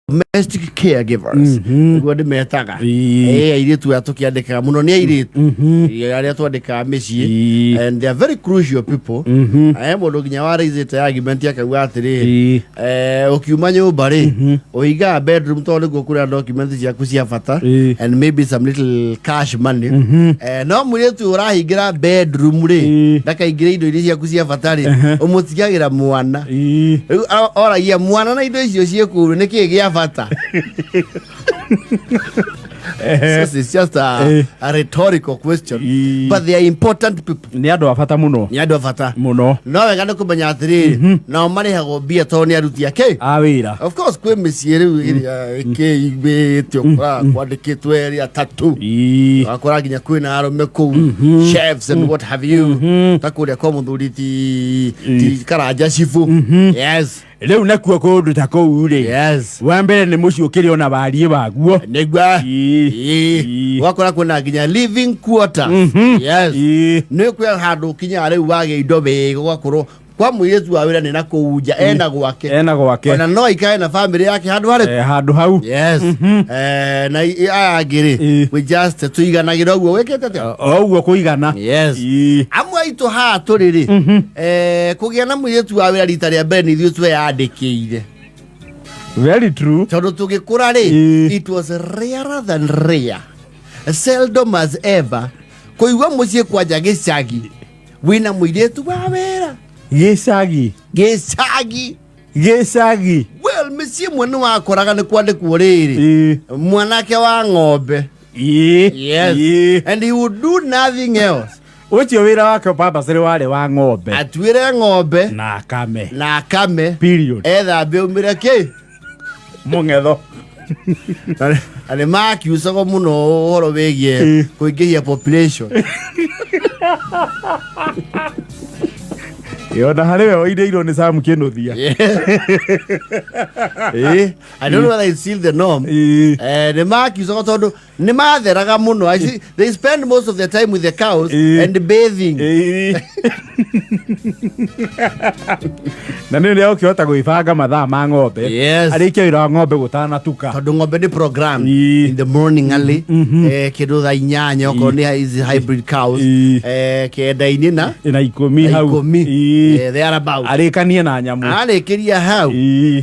Domestic caregivers nĩguo ndĩmetaga. Ĩĩ. Ĩĩ, airĩtu aya tũkĩandĩkaga mũno nĩ airĩtu. Ĩĩ, arĩa twandĩkaga mĩciĩ and they are very crucial people. Eh, mũndũ nginya waraisĩte argument akauga atĩrĩrĩ, ũkiuma nyũmba rĩ, ũigaga bedroom tondũ nĩkuo kũrĩa document ciaku cia bata and maybe some little cash money. Eh, no mũirĩtu ũrahingĩra bedroom rĩ, ndakaingĩre indo iria ciaku cia bata rĩ, ũmũtigagĩra mwana. Rĩu oragia mwana na indo icio ciĩ kũu nĩ kĩĩ gĩa bata? So it's just a rhetorical question, but they are important people. Nĩ andũ a bata mũno. Nĩ andũ a bata mũno. No wega nĩ kũmenya atĩrĩrĩ, nao marĩhagwo mbia tondũ nĩ aruti a kĩ a wĩra. Of course kwĩ mĩciĩ rĩu ĩrĩa ĩkĩiguĩte ũkoraga kwandĩkĩtwo erĩ atatũ, wakora nginya kwĩna arũme kũu, chefs and what have you, ta kũrĩa kwa mũthuri ti Karanja cibũ, yes. Rĩu nakuo kũndũ ta kũu rĩ, wa mbere nĩ mũciĩ ũkĩrĩ ona wariĩ waguo. Nĩguo. Ĩĩ. Ũgakora kwĩna nginya living quarters, yes. Nĩ kwĩ handũ ũkinyaga rĩu wagĩa indo wega, ũgakorwo kwa mũirĩtu wa wĩra nĩ na kũu nja ena gwake. Ena gwake. Ona no aikare na famĩlĩ yake handũ harĩ Handũ hau. Yes. Na aya angĩ rĩ, we just tũiganagĩra ũguo wĩkĩte atĩa? O ũguo kũigana. Yes. Amwe aitũ haha tũrĩ rĩ, kũgĩa na mũirĩtu wa wĩra rita rĩa mbere nĩ ithuĩ tweyandĩkĩire. Very true. Tondũ tũgĩkũra rĩ, it was rarer than rare, seldom as ever kũigua mũciĩ kwanja gĩcagi wĩna mũirĩtu wa wĩra. Gĩcagi. Gĩcagi. Gĩcagi. Well, mĩciĩ ĩmwe nĩ wakoraga nĩ kwandĩkwo rĩrĩ, mwanake wa ng'ombe. Yes. And he would do nothing else. Ũcio wĩra wake purposely warĩ wa ng'ombe. Atuĩre ng'ombe na akame. Na akame. Period. Ethambe umĩre kĩ mũng'etho. Na nĩ makiucagwo mũno ũhoro wĩgiĩ kũingĩhia population. Ĩ, ona harĩ we woirĩirwo nĩ Sam Kĩnũthia. Ĩĩ. I don't know whether it's still the norm. Nĩ makiucagwo tondũ nĩ matheraga mũno. I see, they spend most of their time with the cows and bathing. Na nĩ ũrĩa ũkĩhota gwĩbanga mathaa ma ng'ombe, arĩkia wĩra wa ng'ombe gũtanatuka. Tondũ ng'ombe nĩ program in the morning early, kĩndũ thaa 8, okorwo nĩ ici hybrid cows, 9-inĩ na na 10 na hau. 10. There about. Arĩkanie na nyamũ. Arĩkĩria hau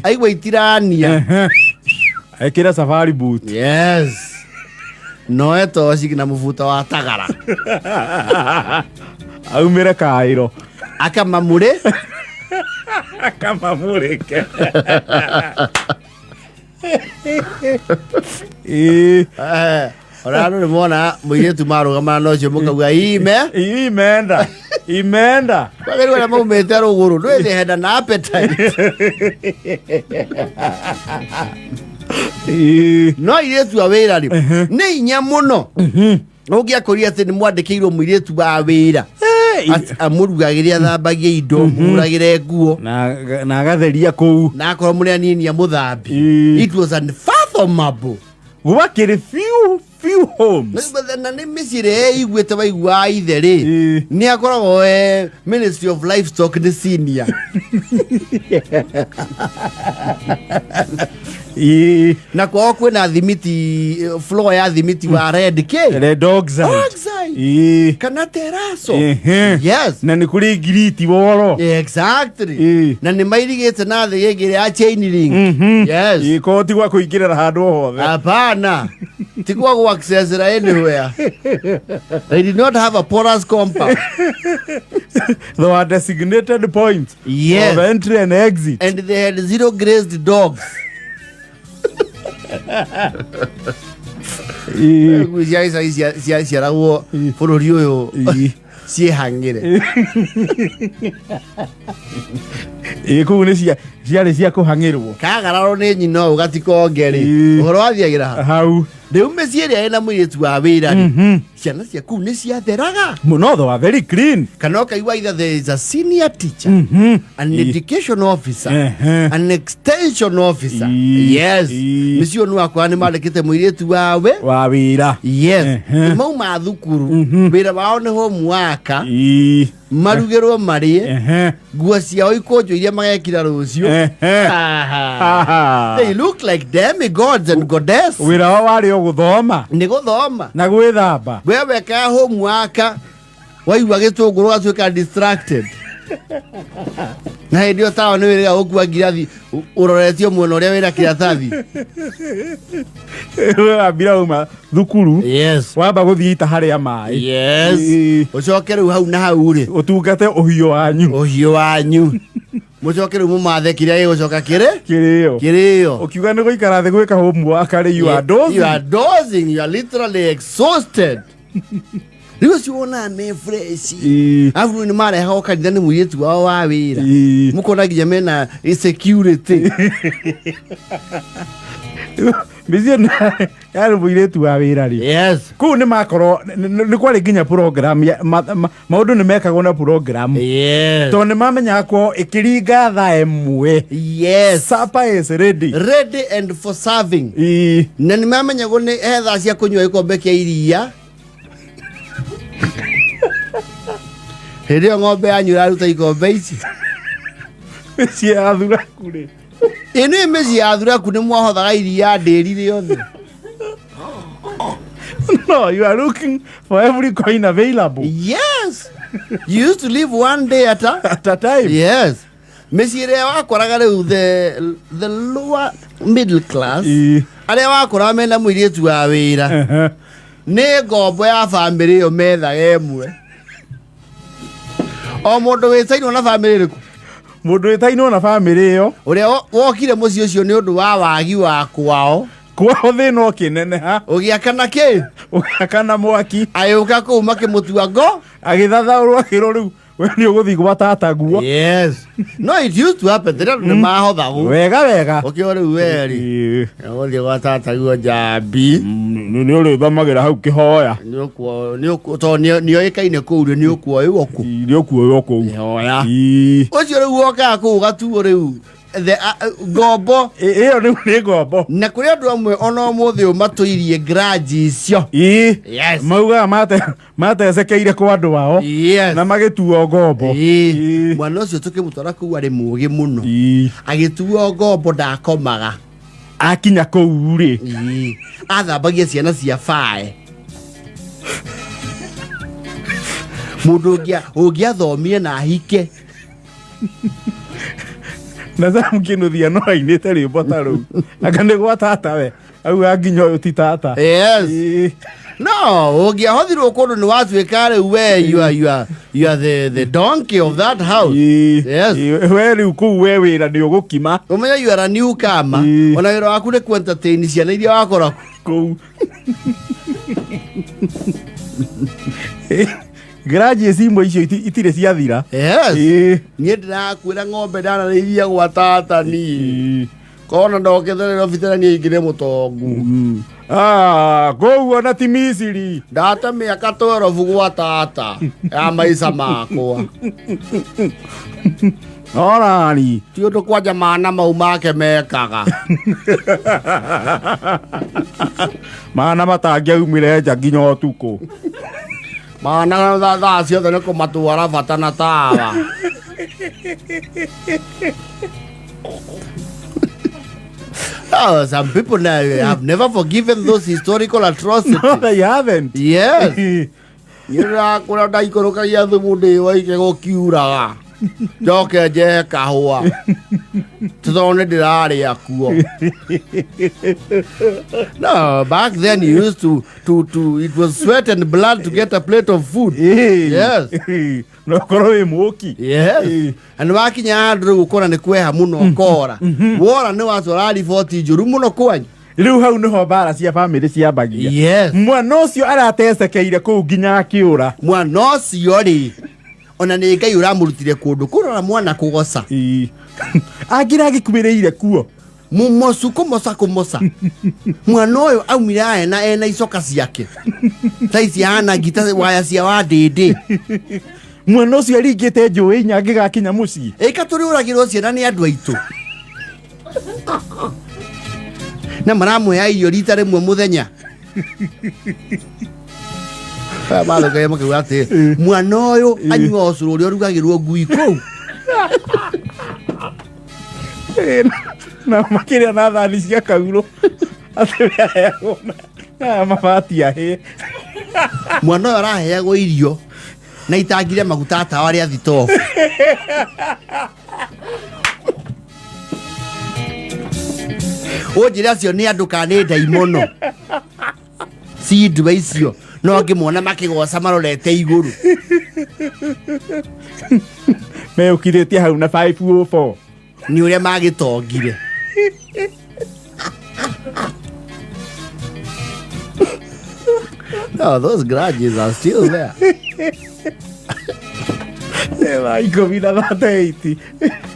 aigua itirania. Ekĩre safari boot. Yes, noe toci na mũbuto wa tagara. Aumĩre kaĩro. Akamamũrĩ. Akamamũrĩke. Ona andũ nĩ mona mũirĩtu marũgamana na ũcio mũkauga ime imeenda imeenda. Kwagĩrĩirwo arĩa maumĩte rũgũrũ ndwĩthĩ henda na appetite. No airĩtu a wĩra rĩ, nĩ inya mũno ũngĩakorire atĩ nĩ mwandĩkĩirwo mũirĩtu wa wĩra amũrugagĩre, athambagie indo, mũhũragĩre nguo na agatheria kũu, na akorwo mũrĩ anini amũthambi. It was unfathomable. Gwakĩrĩ few few homes. Na nĩ mĩciĩ ĩrĩa ĩiguĩte waiguaga ithe rĩ, nĩ akoragwo Ministry of Livestock nĩ senior. Na kwao kwĩna thimiti, floor ya thimiti wa red kĩ red oxide. Oxide. Kana teraso. Yes. Na nĩ kũrĩ ngiriti woro. Exactly. Na nĩ mairigĩte na thĩ ĩngĩ ya chain link, yes. Ĩĩ, korwo ti gwa kũingĩrĩra handũ o hothe. Hapana, ti kwa gũ accessra anywhere. They did not have a porous compound. There were designated points of entry and exit. And they had zero grazed dogs. Nguo cia gĩcagi ciaciaragwo bũrũri ũyũ ciĩhang'ĩre. Ĩĩ, kũu nĩ ciarĩ cia kũhang'ĩrwo. Kagararwo nĩ nyina ũũ gatikonge rĩ, ũhoro wathiagĩra ha hau. Rĩu mĩciĩ ĩrĩa ĩna mũirĩtu wa wĩra rĩ, ciana cia kũu nĩ ciatheraga. Mũno, they were very clean. Kana ũkaigua either there is a senior teacher, an education officer, an extension officer. Yes. Mĩciĩ ũyũ nĩ wakora nĩ mandĩkĩte mũirĩtu wawe wa wĩra. Yes. Mauma thukuru, wĩra wao nĩ homework, marugĩrwo marĩe, nguo ciao ikũnjwo iria magekira rũciũ. Aha. They look like demigods and goddess. Wĩra wao warĩ o gũthoma Nĩ gũthoma na gwĩthamba. We wekaga homework, waigua gĩtũngũrũ gatuĩka distracted, na hĩndĩ ĩyo tawa nĩ wĩrĩga gũkua ngirathi, ũroretio mwena ũrĩa wĩna kĩratathi. Wambira uma thukuru, wamba gũthiĩ ita harĩa maĩ. Ũcoke rĩu hau na hau rĩ, ũtungate ũhiũ wanyu. Ũhiũ wanyu, mũcoke rĩu mũmathe kĩrĩa gĩgũcoka kĩrĩ kĩrĩo. Kĩrĩo. Ũkiuga nĩ gũikara thĩ gwĩka homework rĩ, you are dozing. You are dozing, you are literally exhausted. Rĩu ũcio wonaga me fresh. Arabu rĩu nĩ marehagwo kanitha nĩ mũirĩtu wao wa wĩra. Mũkona nginya mena security. Mĩciĩ yarĩ mũirĩtu wa wĩra rĩ, kũu nĩ makorwo nĩ kwarĩ nginya program maũndũ nĩ mekagwo na program, tondũ nĩ mamenyaga kwao ĩkĩringa thaa 1, supper is ready. Ready and for serving. Na nĩ mamenyagwo nĩ he thaa cia kũnyua gĩkombe kĩa iria hĩndĩ ĩyo ng'ombe yanyu ĩraruta ikombe ici. Mĩciĩ ya thuraku rĩ, Ĩ nĩ mĩciĩ ya thuraku nĩ mwahothaga iria ndĩri rĩothe. No, you are looking for every coin available. Yes, you used to live one day at a, at a time. Yes, mĩciĩ ĩrĩa wakoraga rĩu the lower middle class, arĩa wakoraga mena mũirĩtu wa wĩra, nĩ ngombo ya bamĩrĩ ĩyo methaga ĩmwe o mũndũ wĩtainwo na bamĩrĩ ĩrĩkũ. Mũndũ wĩtainwo na bamĩrĩ ĩyo. Ũrĩa wokire mũciĩ ũcio nĩ ũndũ wa wagi wa kwao. Kwao thĩna ũkĩneneha. Ũgĩakana kĩ? Ũgĩakana mwaki. Agĩũka kũu makĩmũtua ngo. Agĩthathaũrwo, akĩrwo rĩu we nĩ ũgũthiĩ gwa tata guo. Yes, no, it used to happen tene, andũ nĩ mahothagwo. Wega wega. Ũkĩo rĩu weri ũgũthiĩ gwa tata guo njambi. Nĩ ũrĩthamagĩra hau kĩhoya. Tondũ nĩoĩkaine kũu rĩ, nĩ ũkuoywo kũ. Nĩ ũkuoywo kũu. Kĩhoya ũcio rĩu wokaga kũu ũgatuo rĩu ngombo. Ĩyo rĩu nĩ ngombo. Na kũrĩ andũ amwe ona ũmũthĩ ũyũ matũirie grudge icio. Maugaga matecekeire kwa andũ ao na magĩtuo ngombo. Mwana ũcio tũkĩmũtwara kũu arĩ mũũgĩ mũno, agĩtuo ngombo ndakomaga. Akinya kũu rĩ, Athambagia ciana cia bae. Mũndũ ũngĩathomire na ahike. Na Sam Kĩnuthia no ainĩte rwĩmbo ta rũu, anga nĩ gwa tata we auga nginya ũyũ ti tata. Yes. No ũngĩahothirwo kũndũ nĩ watuĩka rĩu we you are the donkey of that house. Yes. We rĩu kũu we wĩra nĩ ũgũkima. Ũmenye you are a newcomer. Ona wĩra waku nĩ ku entertain ciana iria wakora kũu. Graduates imwe icio itirĩ ciathira. Yes. Niĩ ndĩrakwĩra ng'ombe ndanarĩithia gwa tata niĩ kona ndokĩte Nairobi tena niĩ ingĩrĩ mũtongu. Ah, kũu ona ti Misiri. Ndate mĩaka 12 gwa tata ya maica makwa. Orani. Ti ũndũ kwanja mana mau make mekaga. Mana matangĩaumire nja nginya ũtukũ. Mana thaa ciothe nĩ kũmatwara bata na tawa. Oh, some people now have never forgiven those historical atrocities. No, they haven't. Yes. Nĩndĩrakũra ndaikũrũkagia thumu ndĩ waike gũkiuraga njoke njehe kahũa tondũ nĩ ndĩrarĩa kuo. No, back then you used to it was sweat and blood to get a plate of food. Yes. No korwo wĩ mũki. Yes. Na nĩ wakinya handũ rĩu ũkona nĩ kweha mũno ũkora wora nĩ watwara riboti njũru mũno kwanyu. Rĩu hau nĩho mbara cia bamĩrĩ ciambagia. Mwana ũcio aratecekeire kũu nginya akĩũra. Mwana ũcio rĩ, ona nĩ Ngai ũramũrutire kũndũ kũrora mwana kũgoca. Angĩra agĩkuĩrĩire kuo. Mũmocu kũmoca kũmoca mwana ũyũ aumire ena ena icoka ciake tha ici ahana ngita waya cia wandĩndĩ. Mwana ũcio aringĩte njũĩ inya angĩgakinya mũciĩ. Ĩka tũrĩũragĩrwo ciana nĩ andũ aitũ na maramũhe irio rita rĩmwe mũthenya. Aya mathũkagia makauga atĩ mwana ũyũ anyua ũcũrũ ũrĩa ũrugagĩrwo ngui kũu. Na makĩrĩa na thani cia kaurũ atĩ we aheagwo na aya mabati ahĩe. Mwana ũyũ araheagwo irio na itangire maguta tawa rĩa thitobu. Ũnjĩre acio nĩ andũ kana nĩ ndaimono cindwe icio no ngĩmona makĩgoca marorete igũrũ. Meũkirĩtie hau na 504. Nĩ ũrĩa magĩtongire. No, those grudges are still there. Thaa 10 na 38.